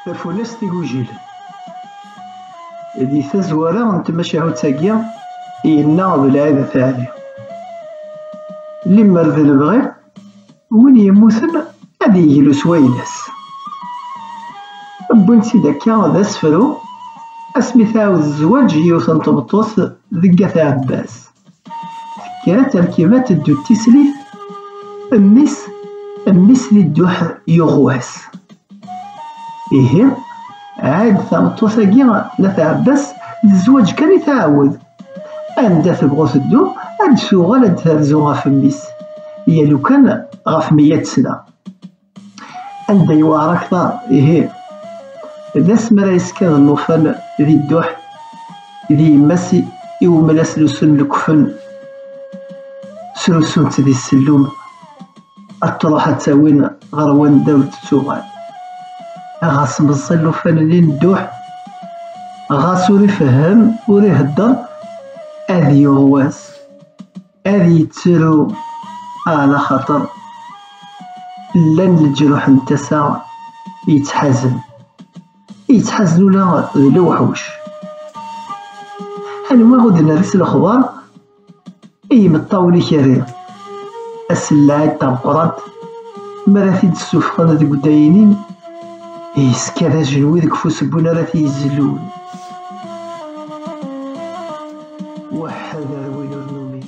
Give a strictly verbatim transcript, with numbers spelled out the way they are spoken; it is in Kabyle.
Tafunast igujilen. Di tazwara n tmacahut-agi, yenna Belɛid At Ɛli: "Limer d lebɣi, win yemmuten ad yeglu s wayla-s." Wwin-tt-id akka d asefru, asmi tɛawed zzwaǧ yiwet n tmeṭṭut deg At Ɛebbas. Tekker terkiba teddu d tislit, mmi-s, mmi-s di dduḥ yuɣwas. Ihi, ɛad tameṭṭut-agi n At Ɛebbas d zzwaǧ kan i tɛawed. Anda tebɣu teddu, ad d-tuɣal ad d-terzu ɣef mmi-s, ya lukan ɣef meyya d sna. Anda yewɛer akteṛ, ihi, d asmi ara yeskaḍ llufan di dduḥ, d yemma-s i, iwumi la slusun lekfen, srusun-tt di ssellum, ad truḥ ad tt-awin ɣer wanda ur d-tettuɣal. Ɣas meẓẓi llufan-nni n dduḥ, ɣas ur ifehhem, ur ihedder, ad yuɣwas, ad yettru, ɛla xaṭer llan leǧruḥ n tasa yettḥazen, yettḥazen ula d lewḥuc. Anwa ur d-nerri s lexbar i yimeṭṭawen ikerri? Asellaɛi d tameqqrant, mi ara t-id-ssufɣen deg udaynin, yeskad ajenwi deg ufus n win ara t-yezlun. Weḥḥed ar win ur numin.